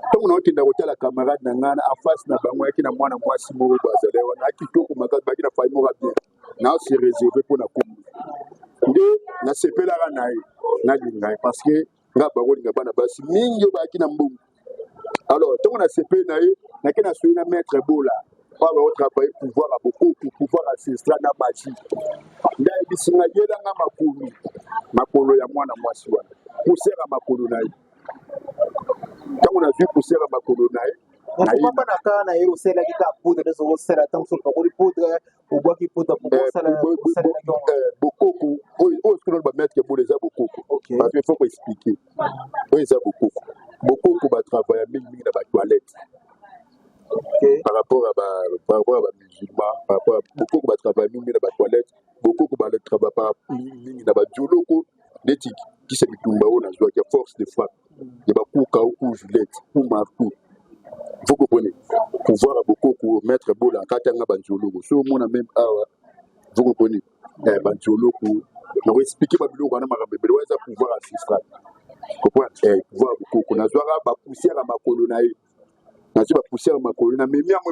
ntango naokenda kotala camarade na ngai, en face na bango ayaki na mwana mwasi moko bazala wana, akitoko makasi, baki na famille moko bien. Naose réserve mpo na kombo nde nasepelaka na ye, nalinga ye parce que nga bakolinga bana basi mingi oyo bayaki na mbongo. Alors, ntango nasepeli na ye, nake nasoyi na maître Bola oyo baotravaille pouvoir ya bokoko, pouvoir ancestral na magie. Nde ayebisi nga: yelanga makolo, makolo ya mwana mwasi wana, poussière ya makolo na ye. Ntango nazwi poussière ya makolo na ye, Papa, na kaka na ye osalelaki kaka poudre nde ozosala? Ntango soki opakoli poudre, obwaki poudre, osalelaki yango? Bokoko oyo soki nano bamaître Bola, eza bokoko, parce que faut koexpliquer oyo eza bokoko. Bokoko batravailla mingimingi na batoilette par rapport à bamusulman, par rapport à bokoko batravailla mingi na batoilette, bokoko batravailla mingi na badioloko, neti kisa bitumba oyo nazwaki ya force de frappe ya bakuka ou Juliette ou marteau. Faut comprenez, pouvoir ya bokoko, maître Bola akatanga banzoloko. So omona même awa, faut comprenez, banzoloko, nakoexpliquer babiloko wana, makambo ebele wana eza pouvoir ancestral. Comprendre, pouvoir ya bokoko. Nazwaka bapoussière ya makolo na ye, nazwi bapoussière ya makolo, namemi yango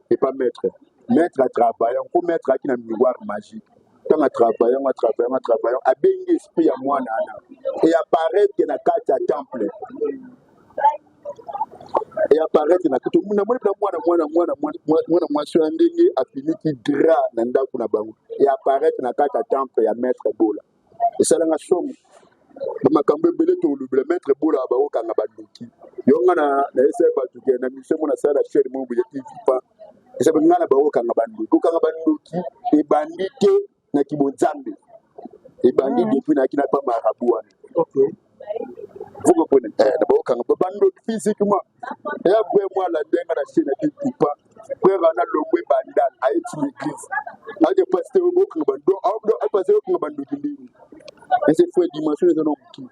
epa maître. Maître atravaille yango, maître ayaki na miroir magique. Ntango atravaille yango, atravaille yango, atravaille yango, abengi esprit ya mwana wana e apparaître na kati ya temple, e apparaître na kati. Namoni mpena mwana mwasi wana, ndenge afiniki drap na ndako na bango, e apparaître na kati ya temple ya maître Bola. Esalanga somo, bamakambo ebele tolobela. Maître Bola bakokanga bandoki. Yo nga nayesa bato ke na mission mo nasala chaîne moko boye TV pa eza nga na bakokanga bandoki. Kokanga bandoki ebandi te na kibonzambe, ebandi depuis nayaki na pa marabout wana. Vous comprenez, na bakokanga bandoki physiquement. Eya vrai, mwana ndenge na chaîne ya TV pa, frère wana longwe Bandal, ayeti l'église, ake pasteur, bokanga bandoki, pasteur okanga bandoki ndenge ese frère, dimension eza na moki.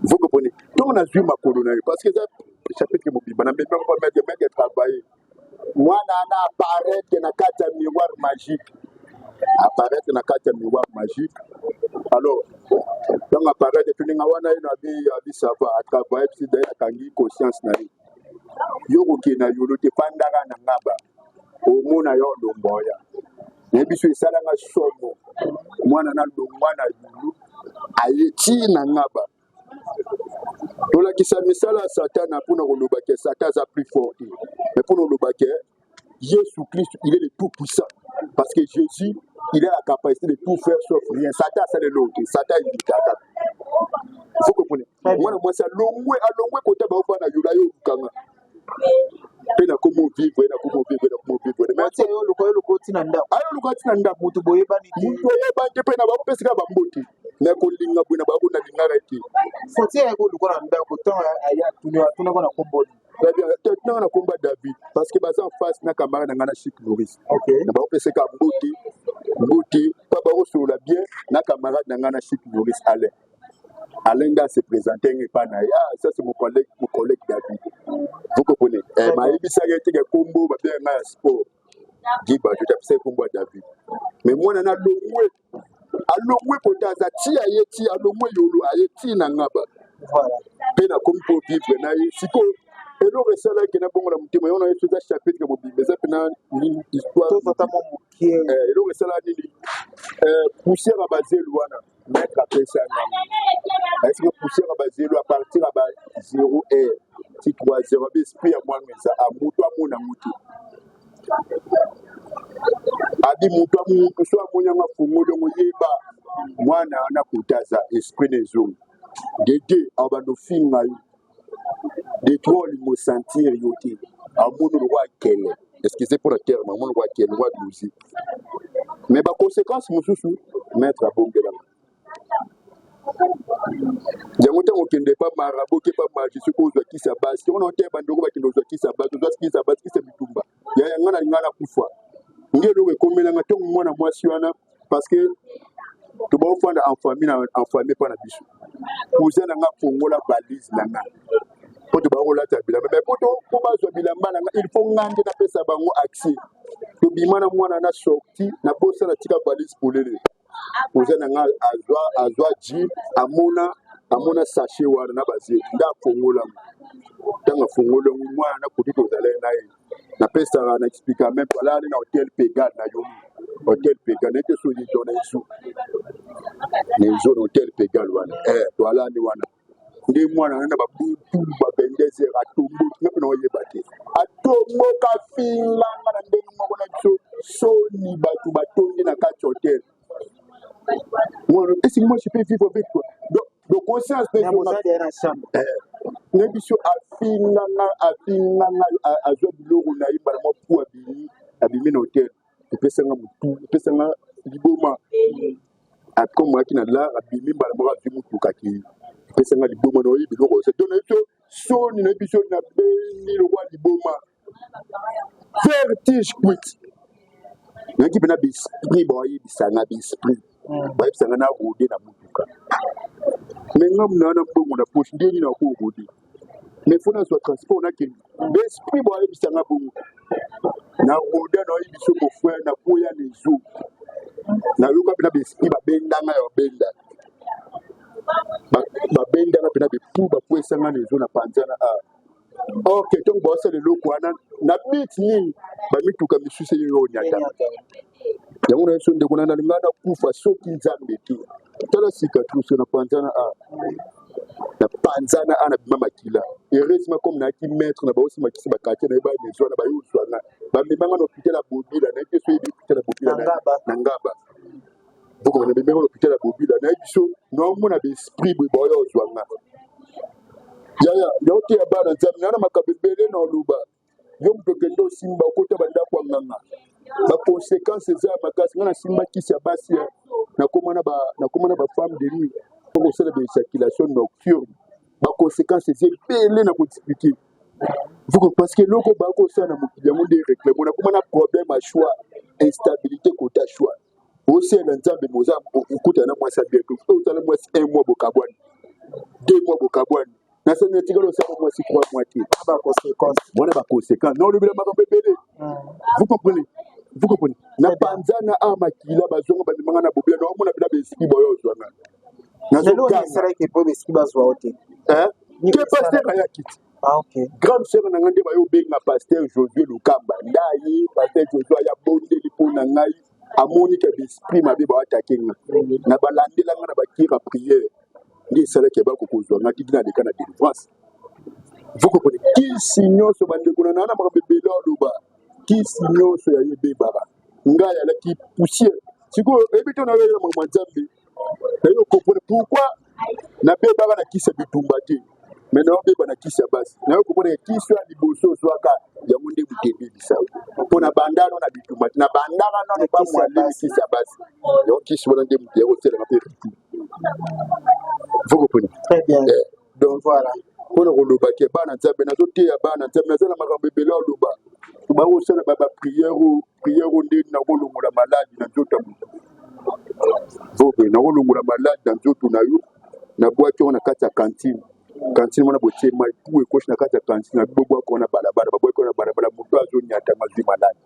Vous comprenez, ntongo nazwi makolo na ye, parce que eza chapitre mobimba, na memi yango maître. Maître travaille, mwana wana apparaître na kati ya miroir magique, apparaître na kati ya miroir magique. Alors, ntango apparaître, toninga wana ye na abi ça va, atravaille ti daye akangi conscience na ye. Yo kokende na Yolo te, fandaka na Ngaba, omona yo olongwa oya. Nayebi so esalanga somo, mwana na longwa na Yulu, aye ti na Ngaba. Tolakisa misala ya Satana mpona koloba ke Satan aza plus fort te, mais mpona koloba ke Yesu Christ, il est le tout puissant, parce que Jésus, il a la capacité de tout faire sauf rien. Satan asala eloko te, Satan ayibikaka. Faut comprendre, mwana mwasi alongwe, alongwe kota baofa na Yola, yo olukanga mpe nakomi ovivre, nakomi ovivre, nakomi ovivre. Mwasi ayo luka, yo luka oti na ndako? Ayo luka ti na ndako. Motu boyebani te? Motu oyebani te, mpe na bakopesika bambote. Mais kolinga boye na bango, nalingaka te. Foti ayaki koluka na ndako, ntango aye atuni, atunaka na kombo nini? Nanga na komba David, parce que baza en face na camarade na ngai na Chic Maurice. Na baopesaka mbote, mbote mpa bakosolola bien na camarade na ngai na Chic Maurice Alain. Alain nde ase présente nga epa na ye: "Ah, ça c'est mon collègue, mon collègue David." Vous comprenez? Eh, mayebisaka ye teke kombo babenga ngai ya sport Guy Bajo, apesaki kombo ya David. Mais mwana na alongwe, alongwe kota aza ti aye ti alongwe Yolo, aye ti na Ngaba. Mpe nakomi mpo vivre na ye. Sikoyo eloko esalaki na bongo na motema yango na ye, so eza chapitre mobimba, eza mpena nini, histoire. Tozata mwa mokie. Eloko esalaka nini, poussière ya bazelu wana, maître apesa ngango, ayesika poussière ya bazelu à partir ya ba 0 heure ti 3 heures, abe esprit ya mwana eza a moto amona yango te. Abi moto amutu so amoni yango, afungoli yango, yeba mwana wana kota aza esprit na ezongi. De deux, abanda ofinga yo. De trois, olingo sentir yo te, amoni lokwa akele, excusez pour le terme, amoni lokwa akele, lokwa dosi. Mais baconséquence mosusu, maître abongelanga yango. Ntango okende pa marabout, oke pa magie, soki ozwa kisi ya basi yango na oteya bandeko bakende ozwa kisi ya basi, ozwa kisi ya basi, kisi ya bitumba ya yanga na linga nakufa. Nde eloko ekomelanga ntongo mwana mwasi wana, parce que tobaofanda en famille, na en famille mpa na biso, cousin na nga fongola valise na nga mpo toba kolata bilamba. Mais po bazwa bilamba na nga, il faut nga nde napesa bango accès. Tobima na mwana na sorti, nabosana tika valise polele. Cousin na nga azwa ji, amona sachet wana na bazeli, nde afongola. Ntango afongola yango, mwana nakoki kozala ye na ye, napesaka na explika même alali na hotel Pegal na yo, hotel Pegal nete soki to na ezu na ezo na hotel Pegal wana, toalali wana. Nde mwana na babutu ba 22 heures atomboki, nga mpe na oyeba te, atomboka, afinganga na ndenge moko na biso soni, bato batondi na kati hotel. Mwana esi, moi je peux vivre avec toi, donc conscience mpe. Na chambre. Na biso afinganga, afinganga, azwa biloko na ye mbala mwa pu, abimi, abimi na hotel. Epesanga motu, epesanga liboma. Comme ayaki na lar, abimi mbala moko, azwi motuka, akei. Epesanga liboma na oyebi biloko donc na biso soni na biso, nabengi lokwa liboma, vertige kwiti. Nayaki mpena baesprit bayebisanga, baesprit bayebisanga na rôder na motuka. Mais nga muna wana mbongo na poche, nde nini nako rôder? Mais faut nazwa transport, nakende. Baesprit bayebisanga bongo, na rôder na oyebi so mon frère, nakoya na ezo, nayoka mpena baesprit babendanga ya babenda, babendanga mpena bepu, bakwesanga na ezo na panzana. A ok, ntongo baosala eloko wana na bit nini, bamituka misusu eyo onyata yango na biso. Ndeko na nalinga nakufa soki Nzambe te. Tala cicatrice na panzana a, na panzana a, na bima makila. Heureusement, comme nayaki maître na baosimakisi baquartier na ye, banezwa na bayozwanga, bamemanga na hôpital ya Bobila. Nayebi te so oyebi hôpital ya Bobila na Ngaba. Bokomana, bemanga na hôpital ya Bobila. Nayebi so naomona baesprit boye baoya ozwanga. Yaya, yo te ya bana Nzambe na makambo ebele na oloba. Yo moto okende osimba, okota bandako ya nganga, baconséquence eza ya makasi. Nga nasimba kisi ya basi, nakoma na bafemme de nuit mpo kosala baéjaculation nocturne. Baconséquence eza ebele na koexpliquer, parce que eloko bakosala na mokili yango nde réclame. Nakoma na problème ya choix, instabilité kota choix. Osala Nzambe, moza okutana na mwasi ya bientôt, ozala mwasi un mois bokabwani, 2 mois bokabwani. Nasani natikala osala mwasi 3 mois te. Wana baconséquence na olobela makambo ebele. Vous comprenez? Vous comprenez? Na panzana a makila, bazonga, bamemanga na Bobila. Naomona mpena baesprit boyo ozwanga. Nazosalaki po baesprit bazwa o te. Ke pasteur ayaki ti. Ah, okay. Grande sœur na ngai nde bayobenga pasteur Josué Lukamba. Ndaye pasteur Josué aya, bondeli mpo na ngai, amoni ke baesprit mabe baatake nga na balandela nga na bakira prière, nde esalaki bakokozwa nga tiki naleka na délivrance. Vous comprenez? Kisi nyonso, bandeko na naa na makambo ebele aloba, kisi nyonso ya ye ebebaka. Ngai alaki poussière. Sikoyo oyebi to nayoyela makambo ya Nzambe, nayo comprendre pourquoi nabebaka na kisi ya bitumba te, mais nayobeba na kisi ya basi. Nayo comprendre kisi ya liboso ozwaka yango nde moto ebebisa mpo na bandano na bitumba te, na bandaka nano bamwalemi kisi ya basi. Yango kisi wana nde moto ya kotelanga mpe retour. Vous comprenez? Très bien. Donc Voilà. Mpona koloba ke bana Nzambe, nazoteya bana Nzambe, naza na makambo ebele. Aloba bakosala baprière oyo, prière oyo ndeni nakolongola maladi na nzoto ya moto vobe, nakolongola maladi na nzoto na yo. Nabwaki yango na kati ya cantine. Cantine wana botie mai pu ekosi na kati ya cantine, bobwaki wana balabala, babwaki wana balabala, moto azonyata mazwi maladi.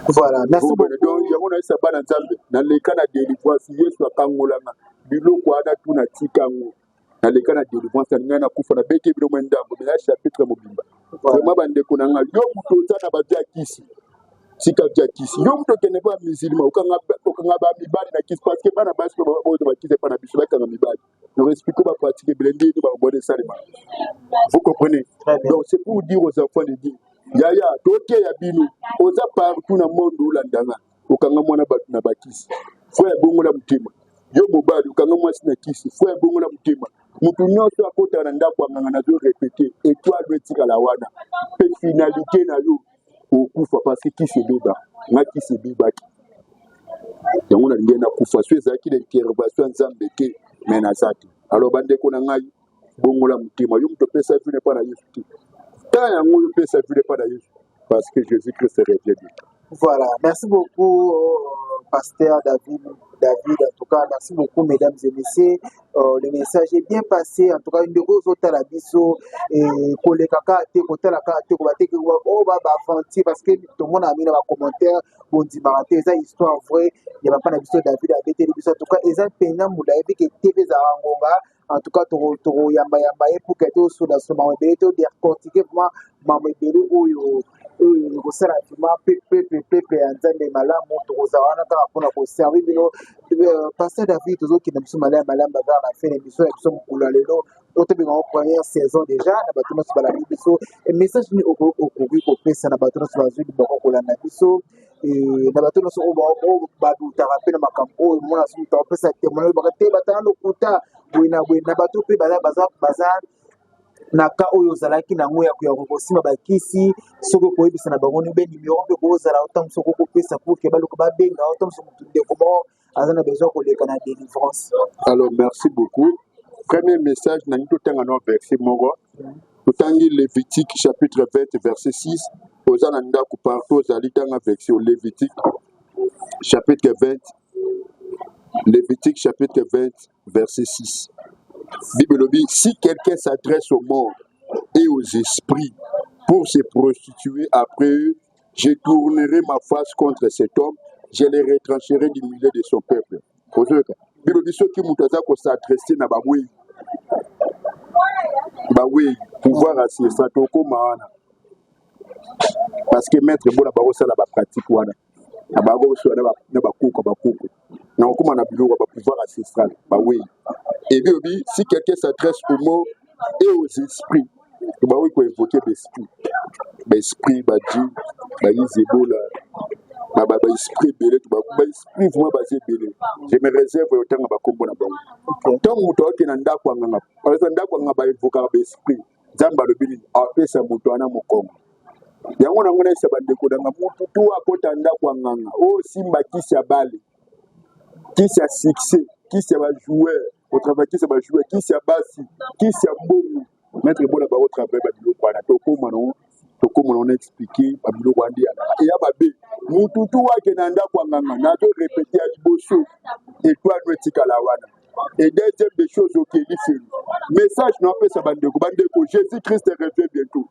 Voilà. Merci donc beaucoup. Yango nayesa bana Nzambe, naleka na délivrance, Yesu akangolanga biloko wana tu, natika yango. Naleka na délivrance, nalingai nakufa, nabeti bino mwa ndambo mais ya chapitre mobimba. Vraiment, bandeko na nga, yo moto oza na bavia kisi, tika via kisi. Yo moto okende mpo ya musulman, okanga bamibali na kisi, parce que bana basi mpe oyo bakisi epa na biso, bakanga mibali. Donc explique bapratique ebele ndenge bakobona esalema. Vous comprenez? Très bien. Donc c'est pour dire aux enfants de Dieu, yaya, toteya bino, oza partout na monde, olandanga, okanga mwana bato na bakisi, fo ya bongola motema. Yo mobali, okanga mwasi na kisi, fo ya bongola motema. Motu nyonso akotaka na ndako ya nganga, nazo répéter, étoile etikala wana mpe finalité na yo okufa, parce que kisi ebeba. Nga kisi ebebaki yango, nalingi nakufa so ezalaki na intervention ya Nzambe te, mais naza te. Alors bandeko na ngai, bongola motema. Yo moto opesa vie epa na Yesu te, ta yango oyo opesa vie epa na Yesu, parce que Jésus Christ revient bien. Voilà, merci beaucoup, Pasteur David. David, en tout cas, merci beaucoup, mesdames et messieurs. Le message est bien passé. En tout cas, une grosse la biso et kolekaka te, kotalaka te, kobate ke oh ba ba aventure, parce que tout le monde a mis dans commentaire bondimaka te. Eza histoire vraie ya papa na biso David abeteli biso. En tout cas, eza mpenza molai ke TV ezalaka ngonga. En tout cas, tokoyambayamba ye pour que tosola makambo ebele, todécortiquer vraiment makambo ebele oyo ekosala vraiment pepe pepe ya Nzambe malamu. Tokozala wana kaka mpona koservir bino. Pasteur David, tozokende biso malamu malamu vers la fin émission ya biso mokolo ya lelo oyo tobengango première saison déjà. Na bato nyonso balandi biso, message nini okoki kopesa na bato nyonso bazwi liboko kolanda biso, na bato nyonso oyo badutaka mpe na makambo oyo mona so moto akopesa témoignage, baka te batala lokuta boye na boye, na bato mpe baza na ka oyo ozalaki nango ya kosimba bakisi, soki okoyebisa na bango mpe numéro mpe kozala ntango soki okopesa pour ke baluka babenga ntango so motu ndeko moko aza na besoin koleka na délivrance? Alors, merci beaucoup. Premier message, nangi totanga no verset moko. Totangi Lévitique chapitre 20 verset 6. Oza na ndako, partout ozali, tanga verset Lévitique chapitre 20, Lévitique chapitre 20 verset 6. Bible elobi: si quelqu'un s'adresse aux morts et aux esprits pour se prostituer après eux, je tournerai ma face contre cet homme, je le retrancherai du milieu de son peuple. Ozoyoka? Bible elobi soki moto aza kos'adresser na bawei, bawei, pouvoir ancestral, tokóma wana, parce que maître bona bakosala bapratique wana na bakosola na bakoko, bakoko na kokóma na biloko ya bapouvoir ancestral, bawei. Ebi obi si quelqu'un s'adresse aux morts et aux esprits, bakoki koinvoquer baesprit, baesprit badi baizebola, baesprit ebele, baesprit vraiment baza ebele. Je me réserve otanga bakombo na bango. Ntango moto aoke na ndako ya nganga, aza ndako ya nganga, bainvokaka baesprit. Nzambe alobi nini? Apesa moto wana mokongo. Yango nango nayesa bandeko nanga, motu tu akota ndako ya nganga oyo simba kisi ya bale, kisi ya succès, kisi ya bajoueur, kotravailler kisi ya bajoueur, kisi ya basi, kisi ya mbongo, maître bona bakotravailler babiloko wana. Tokóma nango, tokóma nango na expliquer babiloko wana nde yalaka eya mabe. Mutu tu wake na ndako ya nganga, nazo répéter, ya liboso, étoile no etikala wana. Et deuxième des choses, okeli fenu. Message na apesa bandeko, bandeko, Jésus Christ revient bientôt.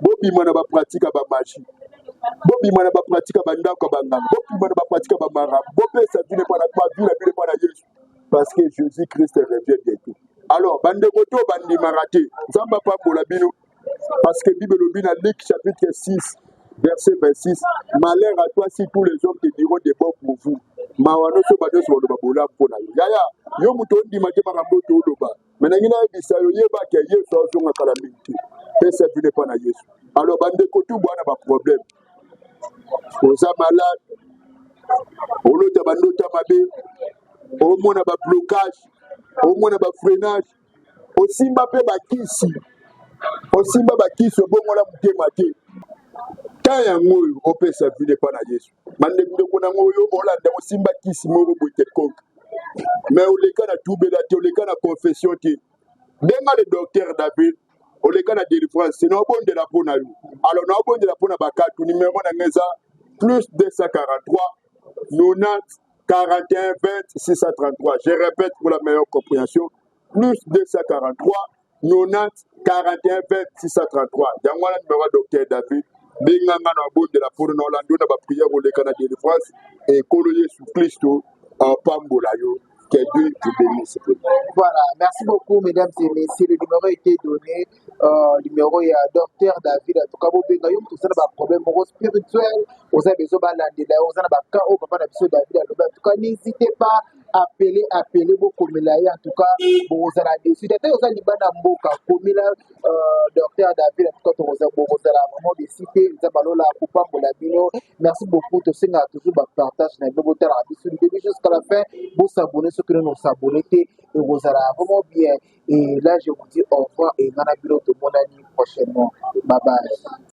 Bobima na bapratique ya bamagie, bobima na bapratique ya bandako ya banganga, bobima na bapratique ya bamarabu, bopesa bino mpo na bavie na bino mpo na Yesu, parce que Jésus Christ revient bientôt. Alors bandeko to bandimaka te, Nzambe apambola bino, parce que Bible elobi na Luc chapitre 6 verset 26: malheur à toi si tous les hommes te diront de bon pour vous. Mawa nyonso banyonso baloba bolamu mpo na yo. Yaya, yo moto ondima te makambo oyo tooloba, mais nangi nayebisa yo, yebaka Yesu azonga kala mingi te. Pesa bino epa na Yesu. Alors bandeko tu bwana baproblème, oza malade, olota bandota mabe, omona bablocage, omona bafreinage, osimba mpe bakisi, osimba bakisi, obongola motema te, ta yango oyo opesa vie epa na Yesu. Bandeko nango oyo olanda, osimba kisi moko boye quelconque. Mais oleka na tubela te, oleka na confession te. Benga le docteur David, oleka na délivrance te, naobondela mpo na yo. Alors naobondela mpo na bakatu. Numero na ngai eza plus 243 90 41 20 633. Je répète pour la meilleure compréhension: plus 243 90 41 20 633. Yango wana numero ya docteur David. Benga nga na bondela mpona na olandi na baprière, oleka na délivrance. Ekolo Yesu Kristo apambola yo. Que Dieu vous bénisse. Voilà, merci beaucoup, mesdames et messieurs. Le numéro a été donné, numéro ya docteur David. En tout cas, bobenga yo moto oza na baproblème moko spirituel, oza besoin balandela yo, oza na bacas oyo papa na biso David alobi. En tout cas, n'hésitez pas, appeler, appeler, bokomela ye. En tout cas, bokozala déçu te. Ata oza libanda mboka, komela docteur David. En tout cas, bokozala vraiment déçu te. Nzambe alola kopambola bino. Merci beaucoup. Tosengaka toujours bapartage na bino, botalaka biso du début jusqu'à la fin, bos'abonner soki nano os'abonner te, ekozala vraiment bien. Et là, je vous dis au revoir et nga na bino tomonani prochainement. Bye bye.